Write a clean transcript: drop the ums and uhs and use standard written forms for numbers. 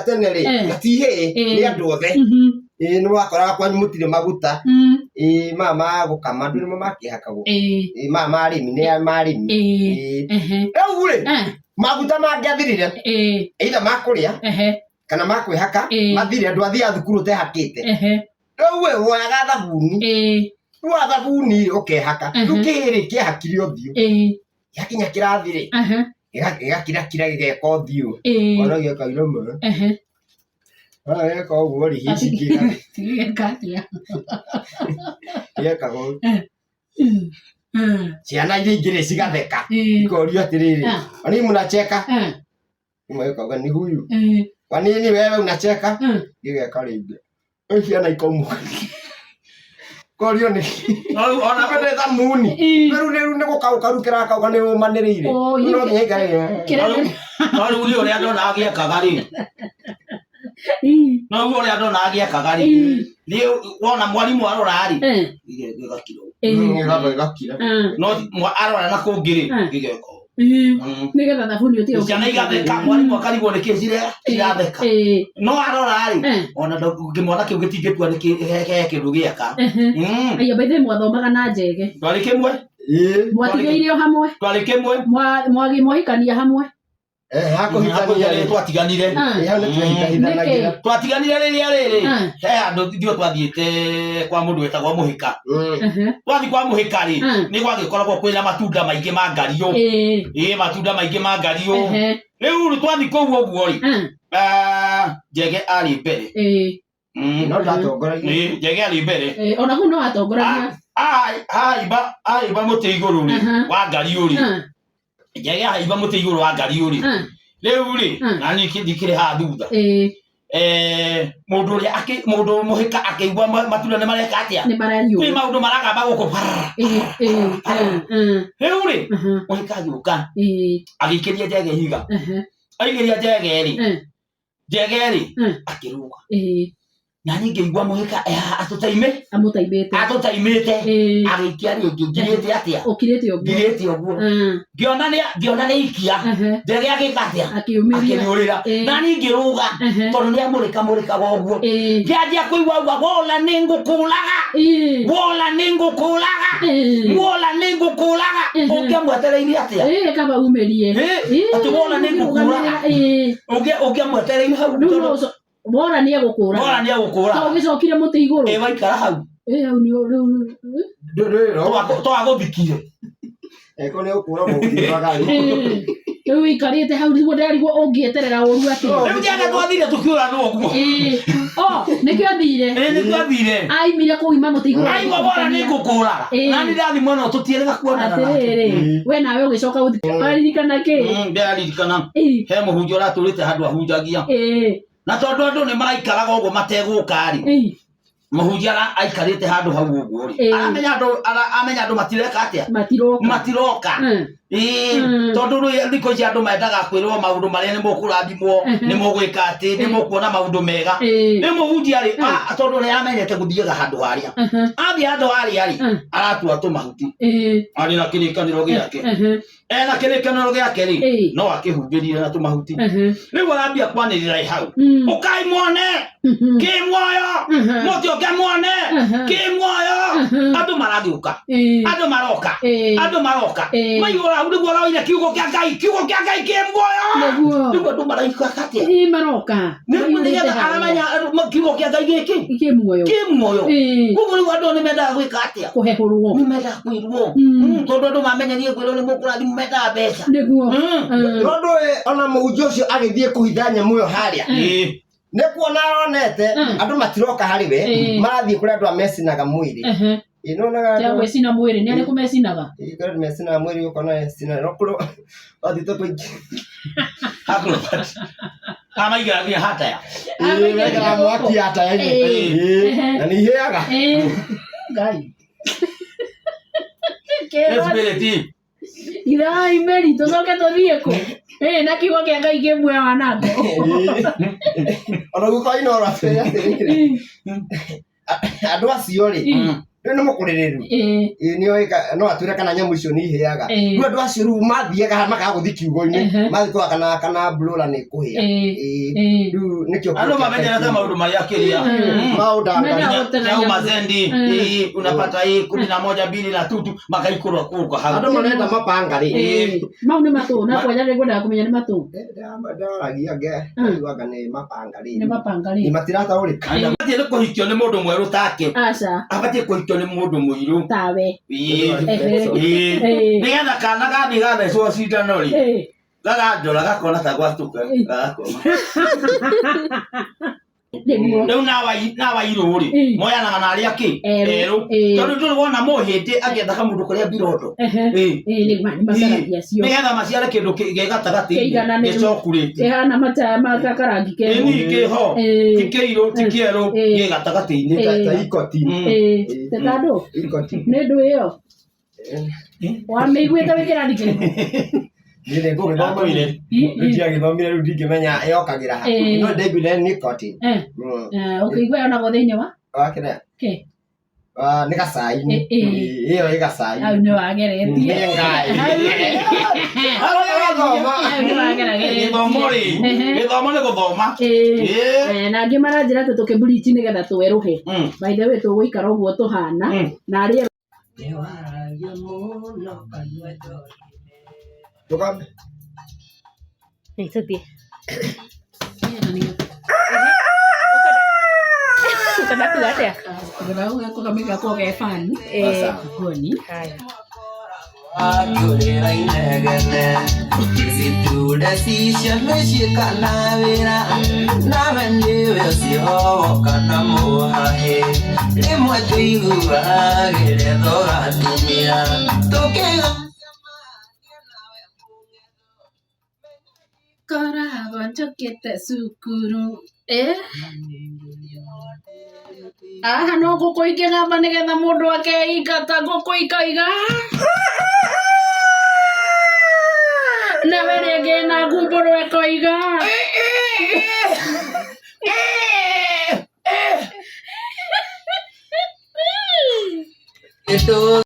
tene rĩ, na ti ihĩĩ, nĩ andũ othe. Ĩĩ nĩ wakoraga kwanyu mũtirĩ maguta. Ĩĩ maya ma gũkama andũ nĩmo makĩhakagwo. Ĩĩ maya ma arĩmi nĩ ma arĩmi. Ĩĩ. Rĩu rĩ, maguta mangĩathirire, either ma kũrĩa kana ma kwĩhaka, mathire andũ athiaga thukuru ũtehakĩte. Rĩu we woyaga thabuni, rĩu wa thabuni rĩ ũkehaka. Rĩu kĩhĩĩ rĩ kĩehakire ũthiũ. Gĩakinya kĩrathi rĩ, gĩgakirakira gĩgeka ũthiũ. Ona gĩeka irema. Geka ũguo rĩ, hihi kĩga- Gĩgeka atĩa? gĩgekaga ũũ. Ciana iria ingĩ rĩ cigatheka. Ikorio atĩrĩrĩ, kwa nini mnacheka? Ĩmwe ĩkauga ni huyu. Kwa nini wewe unacheka? Gĩgeka rĩngĩ. Rĩu ciana ikaumũka. Korio nĩ Ona we nĩ thamuni. Rĩu rĩu nĩ gũkaũka rĩu kĩrakaũka nĩ ũmanĩrĩire. Oh, No nginya ikare. No rĩu niĩ ũrĩa ndona agĩekaga rĩ, no rĩu ũrĩa ndona agĩekaga rĩ, niĩ wona mwarimũ arora rĩ, gĩgakira ũguo. Gĩgamba gĩgakira. No arora na kũngĩ rĩ, gĩgeka ũguo. Nĩgetha thabuni ũtige Ciana igatheka, mwarimũ akarigwo nĩkĩ ciratheka. No arora rĩ, ona kĩmwana kĩu gĩtingĩtua nĩ he kĩndũ gĩeka. Aya by the way mwathomaga na njege. Twarĩ kĩmwe. Mwatigĩire o hamwe. Twarĩ kĩmwe. Mwahikania hamwe. Eh, hakũhikania rĩ. Twatiganire. Ĩ, hau nĩ twehitahithanagĩra. Twatiganire rĩrĩa rĩrĩ he handũ ithuĩ twathiĩte kwa mũndũ wetagwo Mũhĩka. Twathiĩ kwa Mũhĩka rĩ, nĩ gwagĩkoragwo kwĩna matunda maingĩ ma ngariũ. Ĩ, matunda maingĩ ma ngariũ. Rĩu rĩ, twathiĩ kũu ũguo rĩ, Njege arĩ mbere. No ndatongoragia. Ĩ, Njege arĩ mbere. Ona kũu no atongoragia. Ahaimba ahaimba mũtĩ igũrũ rĩ, wa ngariũ rĩ, Njege ahaimba mũtĩ igũrũ wa ngariũ rĩ, rĩu rĩ, na niĩ ndikĩrĩ haha thutha. Mũndũ ũrĩa mũndũ mũhĩka akĩigua matunda nĩ mareka atĩa? Nĩ marariũka. Kwĩ maũndũ maragamba gũkũ. Rĩu rĩ, mũhĩka agĩũka agĩikĩria Njege ihiga. Aigĩria Njege rĩ, Njege rĩ, akĩrũga. Na niĩ ngĩigua mũhĩka atũtaime Amũtaimĩte. Atũtaimĩte. Agĩikia rĩngĩ ngirĩte atĩa? Ũkirĩte ũguo. Ngirĩte ũguo. Ngĩona nĩ ngĩona nĩ ikia. Njege agĩka atĩa? Akĩumĩria. Akĩnyũrĩra. Na niĩ ngĩrũga tondũ nĩ amũrĩka mũrĩkaga ũguo. Ngĩanjia kũigua auga wola nĩ ngũkũraga. Wola nĩ ngũkũraga. Wola nĩ ngũkũraga. Ũngĩamwetereire atĩa? Kaba umĩrie. Atĩ wola nĩ ngũkũraga. Ũngĩamwetereire hau. Rĩu no wora nĩ egũkũraga. Wora nĩ egũkũraga. To ũgĩcokire mũtĩ igũrũ. Ĩ waikara hau. Ĩ hau nĩ rĩu. Twagũthikire. Eko nĩ ũkũragwo ũkiugaga rĩ. Rĩu ũikarĩte hau nĩguo nderigwo ũngĩeterera ũru atĩa. Rĩu njega twathire tũkĩũra nũ ũguo. O nĩkĩo athire. Ĩ nĩkĩo athire. Aimire kũu ima mũtĩ igũrũ. Aigua wora nĩ ngũkũraga. Na nĩ ndathi mwena tũtiĩrĩga kuonana nake. Atĩrĩrĩ, we nawe ũgĩcoka gũthi waririkana kĩ? Ndĩraririkana. He mũhunjia ũratũrĩte handũ ahunjagia. Na tondũ andũ nĩ maraikaraga ũguo mategũka rĩ. Mũhunjia aikarĩte handũ hau ũguo rĩ. Aramenya andũ amenya andũ matireka atĩa? Matiroka. Matiroka. Ĩĩ, tondũ rĩu thikũ ici andũ mendaga kwĩrwo maũndũ marĩa nĩ mũkũrathimwo, nĩ mũgwĩka atĩ, nĩ mũkuona maũndũ mega. Rĩu mũhunjia rĩ, tondũ nĩ amenyete gũthiaga handũ harĩa. Athiĩ handũ harĩa rĩ, aratua tũmahuti. Arĩ na kĩrĩkanĩro gĩake. Ena kĩrĩkanĩro gĩake rĩ, no akĩhumbĩrire na tũmahuti. Rĩu arambia kwanĩrĩra ĩ hau. Ũkai muone kĩ muoyo, mũtĩũke muone kĩ muoyo. Andũ maragĩũka, andũ maroka, andũ maroka. Maihũra hau nĩguo ũroire kiugo kĩa Ngai, kiugo kĩa Ngai kĩ muoyo. Nĩguo. Rĩu andũ maraigua atĩa? Ĩ maroka. Nĩguo nĩgetha aramenya kiugo kĩa Ngai gĩkĩ Kĩ muoyo. Kĩ muoyo. Koguo rĩu andũ nĩ mendaga gwĩka atĩa? Kũhehũrwo. Nĩ mendaga kwĩrwo. Tondũ andũ mamenyerie kwĩrwo nĩ mũkũrathimwo mendaga mbeca. Nĩguo. Tondũ ona mũhunjia ũcio agĩthiĩ kũhitha nyamũ ĩyo harĩa nĩ kuona aronete andũ matiroka harĩ we, marathiĩ kũrĩa andũ a mecinaga mwĩrĩ. Ĩ, nĩwonaga Tia andũ gwĩcina mwĩrĩ nĩ arĩkũ mecinaga? Ĩ, kũrĩ andũ mecinaga mwĩrĩ ũkona ecina no kũrĩ wathiĩte kũingĩ Acrobat. Amaigaragia hataya. Ĩ, mekĩraga mwaki ataya-inĩ. Ĩ, na nĩ ihĩaga. Ngai. Spirit. Irai meri tũcoke tũthiĩ kũ? Ĩ na kiugo kĩa Ngai kĩ muoyo wa nango. Ona gũkorwo inora atĩrĩrĩ, andũ acio rĩ. Rĩu nĩ mũkũrĩrĩru. Ĩĩ, nĩoĩ no atwĩre kana nyamũ icio nĩ ihĩaga. Rĩu andũ acio rĩu mathiaga makaga gũthiĩ kiugo-inĩ, mathiĩ kũrora kana kana broiler nĩ ĩkũhĩa. Ĩĩ, rĩu nĩkĩo Andũ kiugo kĩa mamenyerete Ngai. maũndũ marĩa kĩrĩa. Maũndũ Mena anga- gũteng'eria Chau mũno. mazendi hii unapata hii 11 mbili na tutu makaikũrwa kũka hau. Andũ marenda mapanga rĩ. Mau nĩ matũ na kwanja nĩ ngwendaga kũmenya nĩ matũ. Ndaragia ngaigua nĩ mapanga rĩ. Nĩ mapanga Nĩ rĩ. matirataũrĩka. Abatiĩ nĩ kũhikio nĩ mũndũ mwerũ take. Aca. Abatiĩ kũhikio nĩ mũndũ mũirũ. Tawe. Ĩĩ. Ĩĩ. Nĩgetha kana gathiĩ gathecwo cindano rĩ gaganjora gakona ta gwatuka gagakoma. Nĩguo. Rĩu nawa irũ rĩ moyanaga na arĩa kĩ Erũ. erũ tondũ ndũrĩ wona mũhĩndĩ agĩetha kamũndũ karĩa mbirondo. Ĩĩ. Ĩĩ nĩ macaragia acio. Nĩgetha maciare kĩndũ gĩ gatagatĩ Kĩigananĩru. gĩcokurĩte. Kĩhana makarangi kerũ. Ĩni kĩho ti kĩirũ ti kĩerũ gĩ gatagatĩ-inĩ. Ta ikoti. Ĩĩ. Tandũ. Ikoti. Nĩ ndũ ĩyo. Wamĩiguĩte wĩ kĩrathi kĩrĩkũ? Niĩ nĩ ngũgĩthoma Ndakwĩre. Ndiagĩthomire rĩu ndingĩmenya yokagĩra ha. No ndaiguire nicotine. Ũkĩigua yonagwo thĩinĩ wa? Wa kĩrĩa? Kĩ? Nĩ gacai-inĩ. Ĩyo ĩ gacai-inĩ. Hau nĩ wageretie. Nĩ ngai. Gũthoma. Hau nĩ wagerageretie. Gĩthomo rĩ, gĩthomo nĩ gũthoma. Ĩĩ. Na angĩ maranjĩra atĩ tũkĩburichi nĩgetha twerũhe. By the way tũgũikara ũguo tũhana na arĩa Tũkambe. Tũthiĩ. Ũkwenda kuga atĩa? Kamĩga ge fan. Ngoni. Haya. Atũrĩra inegene Ziture cicia mĩciĩ kana wĩra Nawe nĩwe ũcio woka na mũhahĩ Rĩmwe tũiguagĩre tũgatumia Tũkĩga Koragwo njũkĩte cukuru. Haha no ngũkũ ingĩgamba nĩgetha mũndũ akeingata ngũkũ ikaiga. Nawe rĩngĩ na ngumbũrũ ĩkoiga. Tũ